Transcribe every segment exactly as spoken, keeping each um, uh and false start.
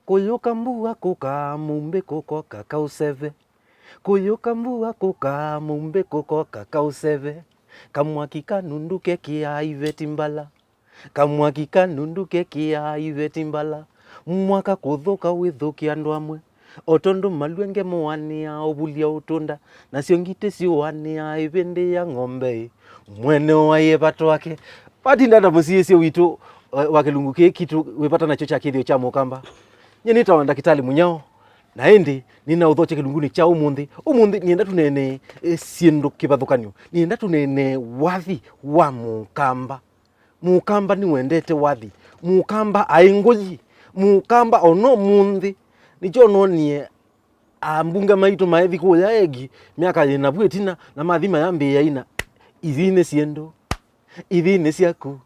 Kũyũka mbua kũka, mũmbĩ kũkoka kaũseve. Kũyũka mbua kũka, mũmbĩ kũkoka kaũseve. Kamwaki kanundu kekĩaa iveti mbala. Kamwaki kanundu kekĩaa iveti mbala. Mwaka kũthũka wĩthũkĩa andũ amwe. O tondũ malwenge moanĩaa ũvulya ũtũnda, nasyo ngitĩ syũanĩaa ĩvĩndĩ ya ng'ombe ĩ. Mwene waĩe vata wake. Vatinda na mũsiĩĩsyo witũ, eh, wa kĩlungu kĩĩ kitũ wĩ vata nakyo kya kĩthĩo kya mũkamba. Nyie nĩtawa Ndakĩtalĩ Mũnyao, na ĩndĩ nĩnaũthokya kĩlungunĩ kya ũmũnthĩ. Ũmũnthĩ nĩenda tũneenee, eh, syĩndũ kĩvathũkany'o. Nĩenda tũneenee wathi wa mũkamba. Mũkamba nĩwendete wathi. Mũkamba aĩ ngũyi. Mũkamba o na ũmũnthĩ nĩkyo noonie ambunge maitũ maethi kũya Egi myaka yĩ navu ĩtina, na mathi mayambĩĩa ina, ithi nĩ syĩndũ, ithi nĩ syaku,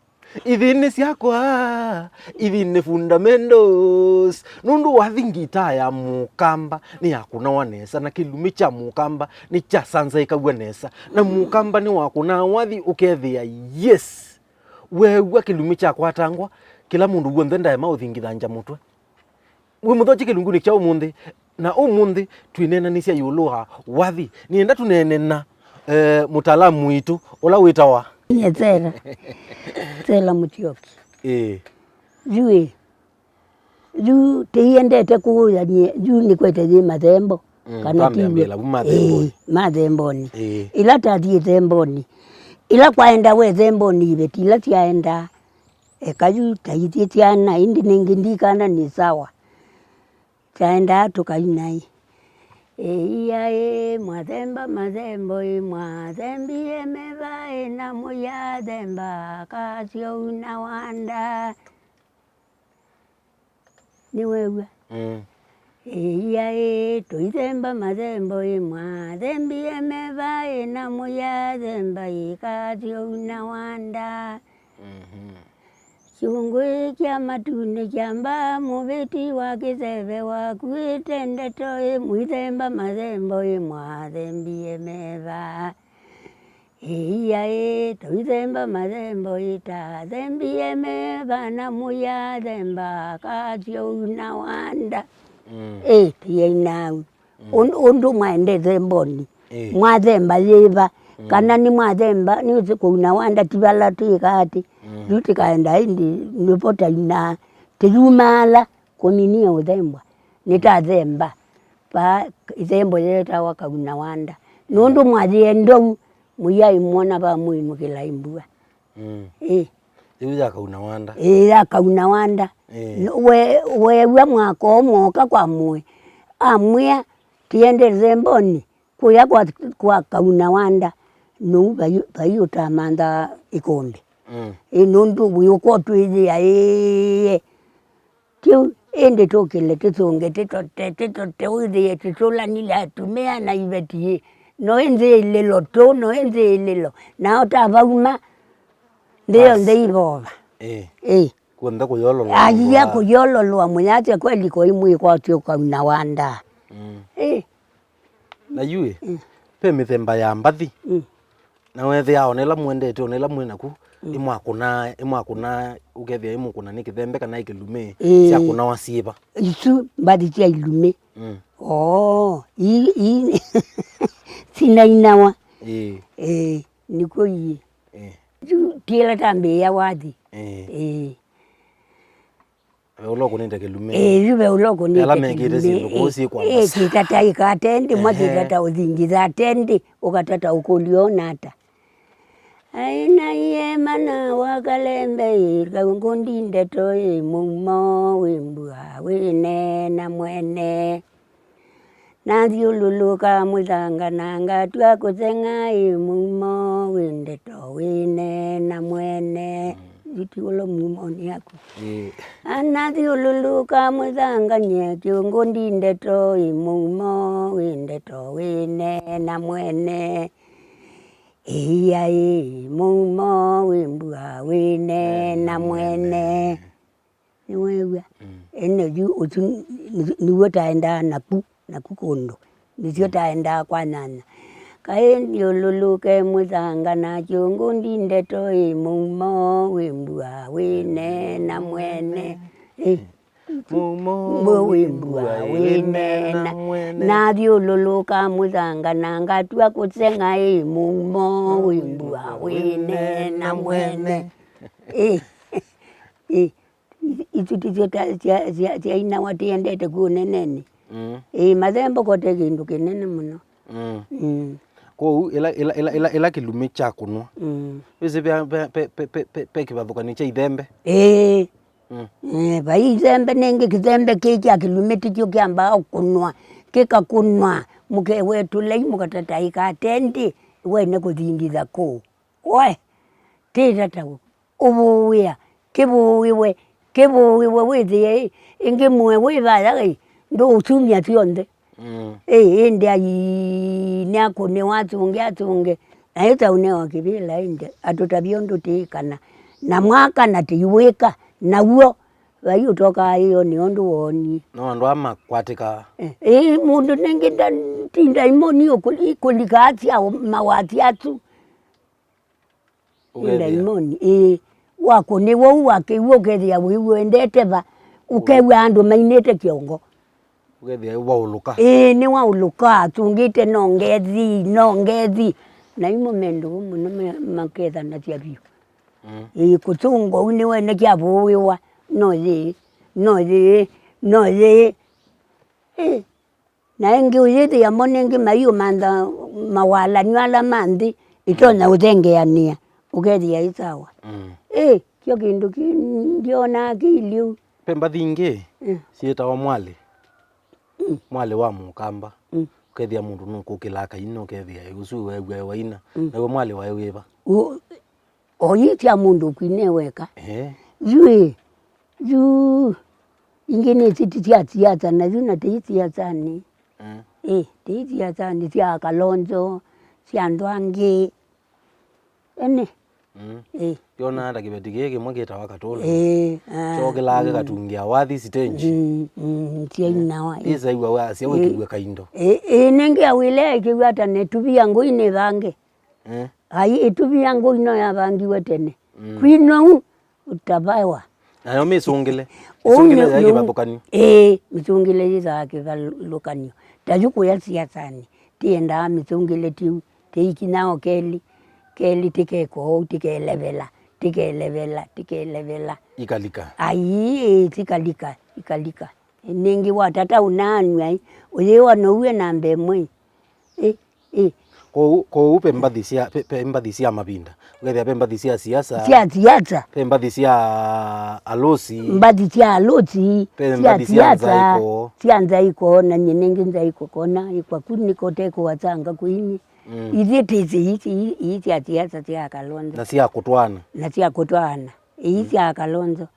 ithi nĩ syakwa, ithi nĩ fundamentals. Nũndũ wathi ngitaa ya mũkamba nĩyakũnawa nesa, na kĩlumi kya mũkamba nĩkyasanzaĩkaw'a nesa, na mũkamba nĩwakũnaa wathi ũkethĩa, yes, weew'a kĩlumi kyakwatangwa, kĩla mũndũ w'onthe ndaema ũthingithangya mũtwe. Wĩ mũthokye kĩlungunĩ kya ũmũnthĩ, na ũmũnthĩ twĩneenanĩsya ĩũlũ wa wathi. Nĩenda tũneene na, eh, mũtaalamu witũ ũla wĩtawa Nyie Thela. Thela Mũtyoki. Ĩĩ. Yu ĩ, yu tĩiendete kũũya nyie, yu nĩkwete yĩ mathembo. Mm, kana twambe tiw'o ambĩla vu mathembonĩ. Ĩĩ, mathembonĩ. Ĩĩ. Ĩla tathiĩ thembonĩ, ĩla kwaendawa ĩthembonĩ, iveti ila syaendaa, eka yu taithyĩ syana, ĩndĩ nĩngĩ ndikana nĩ sawa. Syaendaa tũkaina ĩ. Ĩia ĩ, mwathemba mathembo ĩ, mwathembie meva ĩ, na mũyathemba kasyo una wanda. Nĩweew'a? Mm. Ĩia ĩ, tũithemba mathembo ĩ, mwathembie meva ĩ, na mũyathemba ĩ, kasyo una wanda. Mhm. Kyũngũ ĩ kya matunĩ kyamba mũvĩti wa kĩseve wakuĩte ndeto ĩ, mũithemba mathembo ĩ, mwathembie meva. Ĩia ĩ, tũithemba mathembo ĩ, tathembie meva na mũyathemba kasyo una wanda. Mm. Ĩ, tiainau. Mm. Ũn-, ũndũ mwaende thembonĩ. Ĩ. Mwathemba yĩva? Mm. Kana nĩ mwathemba, nĩ ũsĩ kũuna wanda ti vala twĩka atĩ. Mm. Yu tĩkaenda ĩndĩ nĩvo tainaa. Tĩyumaala kũninia ũthembwa. Nĩtathemba. Vaa ĩthembo yeetawa kauna wanda. Nũndũ mwayĩendou, mũyaĩ mwona vamwĩnũkĩla ĩ mbua. Mm. Ĩ. Yĩu ya kauna wanda. Ĩ, ya kauna wanda. Ĩ. N-, we-, weew'a mwaka ũmwe oka kwa mũĩ. Amwĩa, tiende thembonĩ, kũya kwa, kwa kauna wanda. Nũu vai, vai ũtamantha ĩkombe. Mm. Ĩ, nũndũ wĩ ũkotwĩthĩa, ĩĩ. Kĩu ĩndĩ tũkĩle tũsũnge tĩtote, tĩtote, wĩthĩe tũtũlanile atumĩa na iveti ĩ. No ĩ nthĩ ĩlĩlo tũ, no ĩ nthĩ ĩlĩlo. Nao tavauma, nthĩ yonthe ivova. Ĩĩ. Ĩĩ. Kuonthe kũyololwa. Ayia kũyololwa mũyasya kweli koi mwĩkwatyo kauna wanda. Mm. Ĩĩ. Na yu ĩ, mm, ve mĩthemba ya mbathi. Mm. Na weethĩaa ona ĩla mũendete, ona ĩla mwĩ naku, mm, ĩmwakũnaa, ĩmwakũnaa, ũkethĩa ĩmũkũna nĩ kĩthembe kana ĩ kĩlumĩ, ĩĩ, syakũnawa syĩva? Isu mbathi sya ilumĩ. Mm. Oo, i, i, sinainawa. Ĩĩ. Ĩĩ, nĩkw'o iĩ. Ĩĩ. Yu ti ĩla tambĩĩa wathi. Ĩĩ. Ĩĩ. Ve ũla ũkũnĩte kĩlumĩ. Ĩĩ, yu ve ũla ũkũnĩte kĩlumĩ. Ala mekĩte syĩndũ kũu syĩkwamba. Ĩĩ, kĩtata ĩkate ndĩ, mwa kĩtata ũthingitha ate ndĩ, ũkatata ũkũlyo ona ata. Aĩ na iema na wakalembe ĩ, kaũngũndi ndeto ĩ, mũumo wĩ mbua, wĩneena mwene. Nathyũlũlũka mũthanga na ngatw'a kũseng'a ĩ, mũumo wĩ ndeto wĩneena mwene. Mm. Yu ti ũla muumoni yaku. Ĩĩ. Anathyũlũlũka mũthanga nye kĩũngũ ndi ndeto ĩ, mũumo wĩ ndeto wĩneena mwene. Ĩia ĩ, mũumo wĩ mbua wĩneena mwene. Nĩweew'a? Mm. Ene yu ũsu nĩ-, nĩw'o taendaa naku, naku kũndũ. Nĩsyo taendaa kwa nyanya. Kaĩ ndyũlũlũke mũthanga na kĩũngũ ndi ndeto ĩ, mũumo wĩ mbua wĩneena mwene. Ĩ. Mumo wĩ mbua wĩneena mwene. Nathyũlũlũka mũthanga na ngatw'a kũseng'a, ĩ, mumo wĩ mbua wĩneena mwene. Ĩ, ĩ, isu tisyo ta sya, sya, syainawa tĩendete ku ũnenenĩ. Mm. Ĩ, mathembo kote kĩndũ kĩnene mũno. Mm. Mm. Kwoou ĩla, ĩla, ĩla, ĩla, ĩla kĩlumi kya kũnwa. Mm. Wĩsĩ ve, ve, ve, ve, ve, ve, ve kĩvathũkany'o kya ithembe? Ĩĩ. Mm. Eh, vai ithembe nĩngĩ, kĩthembe kĩĩ kya kĩlumi tikyo kyambaa kũnwa, kĩkakũnwa, mũkewetũlai mũkatataĩka atendĩ wene kũthingitha kũũ. We, tĩta taw'o, ũvũĩa, kĩvũĩwe, kĩvũĩwe wĩthĩe ĩngĩ mũe wĩ vaya ĩ, ndũũsumya syonthe. Mm. Ĩ, ĩndĩ ai, nĩakũnĩwa atũnge, atũnge. Na ĩtaũnewa kĩvĩla ĩndĩ, atũtavya ũndũ tĩĩkana. Na mwakana tĩiw'ĩka, naw'o vai ũtokaa ĩyo nĩ ũndũ woonie. No andũ aa makwatĩkaa. Eh, ĩ, mũndũ nĩngĩ nda-, ti ndaimoni ũkũ-, ikũlikaa sya mawati asu. Ũkethĩa. Ndaimoni, ĩĩ. Wakũnĩwa ũu wakĩw'a ũkethĩa wĩ wendete va, ũkew'a andũ mainĩte kĩongo. Ũkethĩa waũlũka. Ĩĩ, nĩwaũlũka, atũngĩte no ngethi, no ngethi. Na imo mendũ mũno me-, makethanasya vyũ. Mm. Ĩĩ, kũtũnga ũu nĩwene kyavũĩwa, no yĩĩ, no yĩĩ, no yĩĩ. Ĩĩ. Na ĩngĩ ũyĩthĩa mo nĩngĩ maiũmantha mawalany'o ala ma nthĩ ĩtonya ũthengeanĩa, ũkethĩa ĩ sawa. Mm. Ĩ, kyo kĩndũ kĩ ndyonaa kĩilyĩ ũu. Ve mbathi ingĩ Mm. syĩtawa mwalĩ. Mm. Mwalĩ wa mũkamba. Mm. Ũkethĩa mũndũ nũkũkĩlaa kaina, ũkethĩa ũsu weew'a waina. Mm. Naw'o mwalĩ waĩ wĩva? Ũ-, O ii sya mũndũ ũkwine weka. Eh. Yu ĩ, yu ingĩ nĩ ĩsu ti sya siasa, na yu na ti siasanĩ. Mm. Ĩ, ti siasanĩ sya Kalonzo, sya andũ angĩ. Ene. Mm. Ĩ. Yonaa ta kĩveti kĩĩ kĩmwe kĩtawa Katũla. Ĩ, ah, kyokĩlaa mm. Kĩkatungĩa wathi sitenji. Mm, mm, syainawa, ĩ. Ĩsaĩw'a wasya wĩkĩw'e kaindo. Ĩ, ĩ, nĩngĩ awĩle aikĩw'a ata netuvia ngũi nĩ vange. Eh. Ai, ĩtuvia ngũi no yavangiwe tene. Mm. Kwinwa u, ũtavawa. Nayo mĩsũngĩle. Ũu mĩsũngĩle nĩ, yaĩ nĩ, kĩvathũkany'o. Ĩĩ, mĩsũngĩle yĩthaa kĩvathũkany'o. Ta yu kũya siasanĩ, tĩendaa mĩsũngĩle tĩu, tĩikinyao kelĩ, kelĩ tĩkeka ũu, tĩkelevela, tĩkelevela, tĩkelevela. Ikalika. Ai, ĩĩ, tikalika, ikalika. Nĩngĩ watata ũnaanw'a, ĩ, ũyĩwa now'e namba ĩmwe, ĩ. Ĩ, ĩ. Kwoou, kwoou ve mbathi sya, ve, ve mbathi sya mavinda. Ũkethĩa ve mbathi sya siasa. Sya siasa. Ve mbathi sya alusi. Mbathi sya alusi, ve sya mbathi sya siasa, nzaiko. Sya nzaiko, na nyie nĩngĩ nzaiko kona, ĩkwa ku nĩkote kũwasanga kwinyi. Mm. Ithyĩ tĩsĩ ii, ii, ii sya siasa sya Kalonzo. Na sya kũtwaana. Na sya kũtwaana. Ii sya Kalonzo.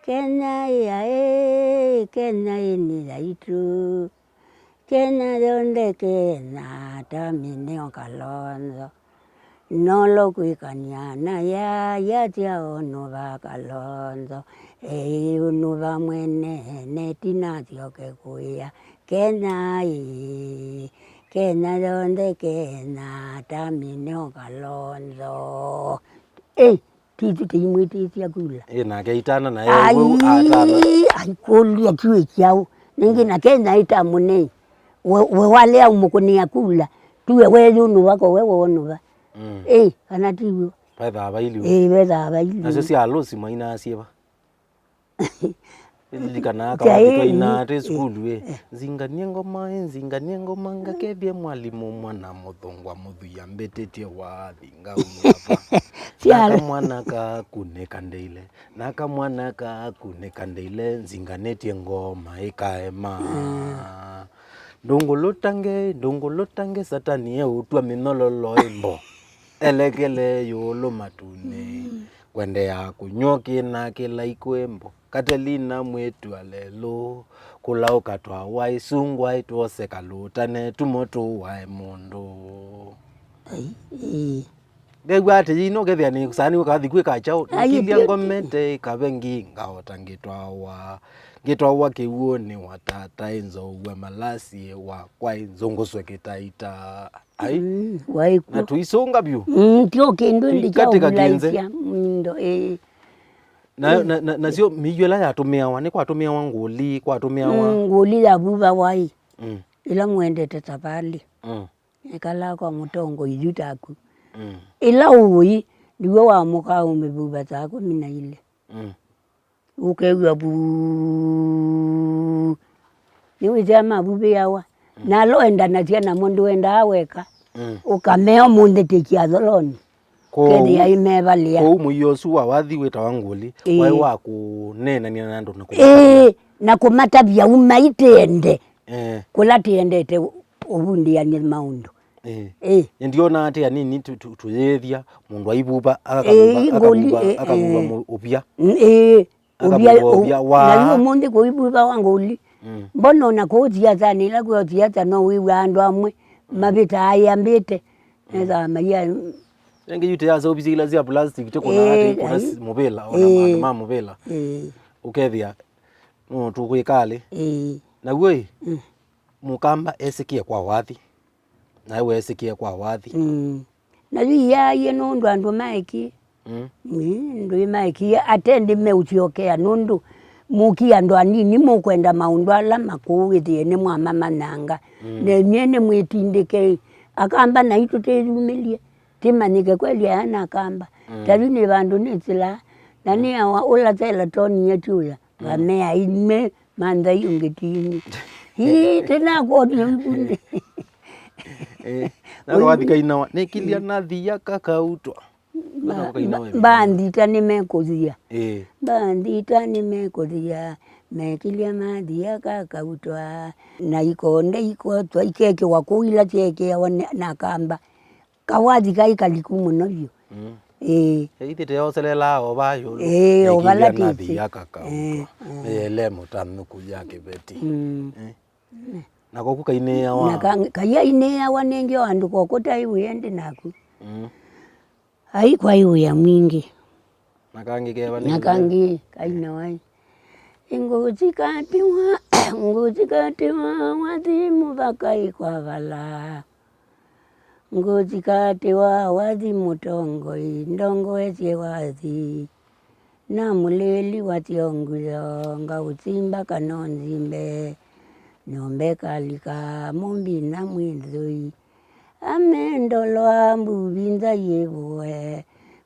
Kenya ĩĩ, Kenya ĩĩ nĩ yaitũ. Kenya yonthe Kenya, tamĩneo Kalonzo. Nolo kwĩkany'a na yaya tya ũnũva Kalonzo. Ei ũnũva mwene, neti nasyoke kũĩa. Kenya ĩĩ, Kenya yonthe Kenya, tamĩneo Kalonzo. Ei. Titũ tĩimwĩtĩsya kula. Ĩ, nake itana na Ai, ewe atana. Aikũlya kyuĩ kyaũ. Nĩngĩ na Kenya ĩtamũnei. We, we walea ũmũkũnĩa kula. Tuwe weyũnũva ko we wonũva. Mm. Ĩ, kana tiw'o. Vethaa vailiwe. Ĩ, vethaa vailiwe. Nasyo sya alusi mainaa syĩva? Nĩlilikanaa kawati twainaa twĩ sukulu ĩ. Eh. Nzinganie ngoma ĩ, nzinganie ngoma ngakethie mwalimũ mwana mũthũngwa mũthũi ambĩtĩtye wathi ngaumya va. Sya- Na kamwana kaku nĩkandeile, na kamwana kaku nĩkandeile, nzinganĩtye ngoma ĩkaema. Mm. Ndũngũlũtange, ndũngũlũtange, Satani eũtw'a mĩnyololo ĩmbo. Elekele ĩũlũ matunĩ. Mm. Kwendeea kũnyw'ũkĩ na kĩlai kwĩ mbo. Katelina mwĩĩtu alelũ, kũla ũkatwawa ĩsungwa ĩtwose kalũtane tumo tũwae mũndũ. Ai, ĩĩ. Ndew'a atĩ yino ũkethĩa nĩ sani ũkathi kwĩka kyaũ? Ai, nĩkilya ĩtĩ- ngomete ĩkavengi ngaota ngĩtwawa, ngĩtwawa kĩw'ũnĩ wa tata ĩnzoua malasi wakwa ĩnzũngũswe kĩtaita. Ai. Mm, waĩkw'o. Na tũisũnga vyũ. Mm, tyo kĩndũ ĩndĩ kya tũikatĩka kĩnze. Ũvulaisya mũindo, ĩĩ. Na, na, na, nasyo mĩio ĩla yatũmĩawa, nĩ kwatũmĩawa ngũli, kwatũmĩawa Mm, ngũli yavuvawa ĩ, mm, ĩla mũendete savalĩ. Mm. Nĩkalaa kwa mũtongoi yu taku. Mm. Ĩla ũĩ, nĩw'o wamũkaa ũmĩvuva saa kũmi na ilĩ. Mm. Ũkew'a vuu. Nĩwĩsĩa mavuvĩawa. Mm. Na ala ũendanasya namo ndũendaa weka. Mm. Ũkamea ũmũnthĩ tĩkia tholoni. Kethĩa ĩmevalĩa. Kwoou mũio ũsu wa wathi wĩtawa ngũli, ĩĩ, waĩ wa kũneenany'a na andũ na kũmatavya. Ĩĩ, na kũmatavya uma itĩende. Eh. Kũla tĩendete ũ-, ũvundĩany'e maũndũ. Eh. Ĩĩ. Nye ndionaa atĩ anini tũ-, tũ-, tũyĩĩthya, mũndũ aivuva, akavuva, ĩĩ, ngũli, akavuva, ĩĩ, akavuva ĩĩ, mũ-, ũvya. Mm, ĩĩ. Akavuva ũvya, ũvya wa na yu ũmũnthĩ kũivuva wa ngũli. Mm. Mbona ona kũu siasanĩ ĩla kwĩ siasa no wĩw'a andũ amwe mavĩtaa yambĩte. Methaa maia Ĩngĩ yu tĩ ya sovisie ila sya plastic, tĩ kũna, ĩĩ, tĩ kũna ai. Mũvĩla, ona maandũ ma mũvĩla. Ĩĩ. Ũkethĩa, no tũkwĩka alĩ. Ĩĩ. Naw'o ĩ, mm, mũkamba esĩkie kwa wathi. Nawe weesĩkĩe kwa wathi. Mm. Na yu ĩyaaie nũndũ andũ maekie. Mm. Mm, andũ ĩmaekie, ate ndĩmeũsyokea nũndũ mũki andũ anini mũkwenda maũndũ ala makũũ wĩthĩe nĩmwamamanyanga. Mm. Na inyie nĩmwĩtindĩke. Akamba naitũ tĩyumĩlye. Tĩmanyĩke kweli aya na akamba. Mm. Ta yu nĩ vandũ nĩsĩlaa. Na nĩ awa ũla selatoni atiũya. Mm. Vamea ime. Manthai ũngĩ tini. Ii, tena kuonia mbunde. Eh, na wathi kainawa, nĩkĩlya nathia kakautwa. Mbanthita nĩmekũthia. Eh. Mbanthita nĩmekũthia. Mekĩlya mathia kakautwa. Na ikonde ikotwa ikekĩwa kũu ila syekĩawa nĩ, na kamba. Kawathi kai kaliku mũno vyũ. Mm. Ĩĩ. Ĩithĩte yoselelaa o vaa ĩũlũ. Ĩĩ, o vala tĩsĩ. Nathi yakakautwa. Ĩĩ, ĩĩ. Mĩyele mũtanũku ya kĩveti. Mm. Eh. Na koku kainĩawa. Na ka-, kaiainĩawa nĩngĩ o andũ koku tai wĩe ndĩ naku. Mm. Ai kwai wĩa mwingĩ. Na kangĩ keva nĩ Na kangĩ kainawa. Ngũthi katiwa, ngũthi katiwa, wathi mũvaka ĩkwavala. Ngũthi katiwa, wathi mũtongoi, ndongoesye wathi. Na mũlĩĩli wasyo ngutho, ngaũsimba kana ũnzimbe. Nyũmba ĩkalika, mũmbi na mwĩthũi. Amendolwa mbuvi nza yĩvũe,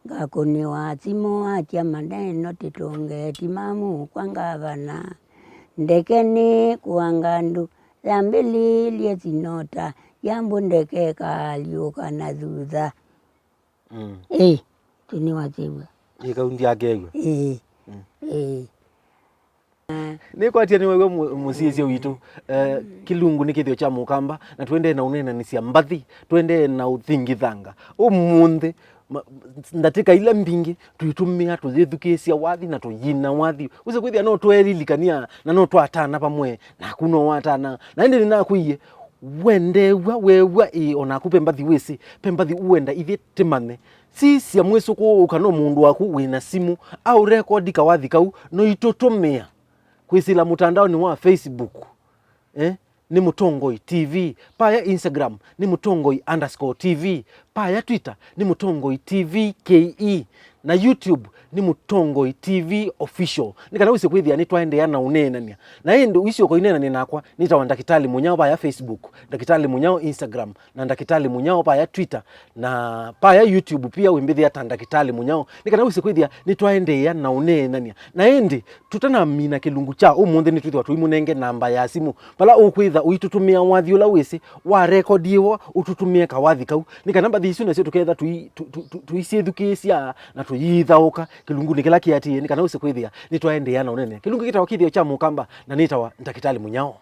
ngakũnĩwa simũ akya maneno tĩtũnge timamu kwa ngavana. Ndeke nĩ kũanga andũ, yambĩlĩĩlye sinota, yambũ ndeke kaalyũka na thutha. Mm. Ĩĩ, tũnĩwasĩw'a. Ĩ kaundi ya Kegwa. Ĩĩ. Mm. Ĩĩ. Nĩkwatya nĩwew'a mũ-, mũsyaĩĩsya witũ, eh, kĩlungu nĩ kĩthĩo kya mũkamba, na tũendee na ũneenanĩsya mbathi, tũendee na ũthingithanga. Ũmũnthĩ, ma-, ndatĩka ila mbingĩ, tũitũmĩa tũyĩthukĩĩsya wathi na tũyina wathi. Wĩsĩ kwĩthĩa no tweelilikania na no twatana vamwe, naku no watana. Na ĩndĩ nĩnakwĩie, wendeew'a, weew'a ĩ, o naku ve mbathi wĩsĩ, ve mbathi ũenda ithyĩ tĩmanye. Sisya mwĩsũkũũ ũka no mũndũ waku wĩ na simũ, aũrekodi kawathi kau, no itũtũmĩa kwĩsĩla mũtandaonĩ wa Facebook, eh, nĩ Mũtongoi T V, paya Instagram nĩ Mũtongoi underscore T V, paya Twitter nĩ Mũtongoi T V K E, na YouTube nĩ Mũtongoi T V Official. Nĩ kana wĩsĩ kwĩthĩa nĩtwaendeea na ũneenany'a. Na ĩndĩ ũisyoka ũineenany'a nakwa, nĩtawa Ndakĩtalĩ Mũnyao paya Facebook, Ndakĩtalĩ Mũnyao Instagram, na Ndakĩtalĩ Mũnyao paya Twitter, na paya YouTube pia wĩmbĩthĩa ta Ndakĩtalĩ Mũnyao, nĩ kana wĩsĩ kwĩthĩa nĩtwaendeea na ũneenany'a. Na ĩndĩ, tũtanamina kĩlungu kya ũmũnthĩ, nĩtwĩthĩwa tũimũnenge namba ya simũ, vala ũkwĩtha ũitũtũmĩa wathi ũla wĩsĩ warekodiĩwa, ũtũtũmĩe kawathi kau, nĩ kana mbathi isu nasyo tũketha tũi-, tũ-, tũ-, tũ-, tũisyĩthukĩĩsya na tũiithaũka kĩlungunĩ kĩla kĩatĩĩe, nĩ kana wĩsĩ kwĩthĩa nĩtwaendeea na ũneenany'a. Kĩlungu kĩtawa Kĩthĩo kya Mũkamba, na nĩtawa Ndakĩtalĩ Mũnyao.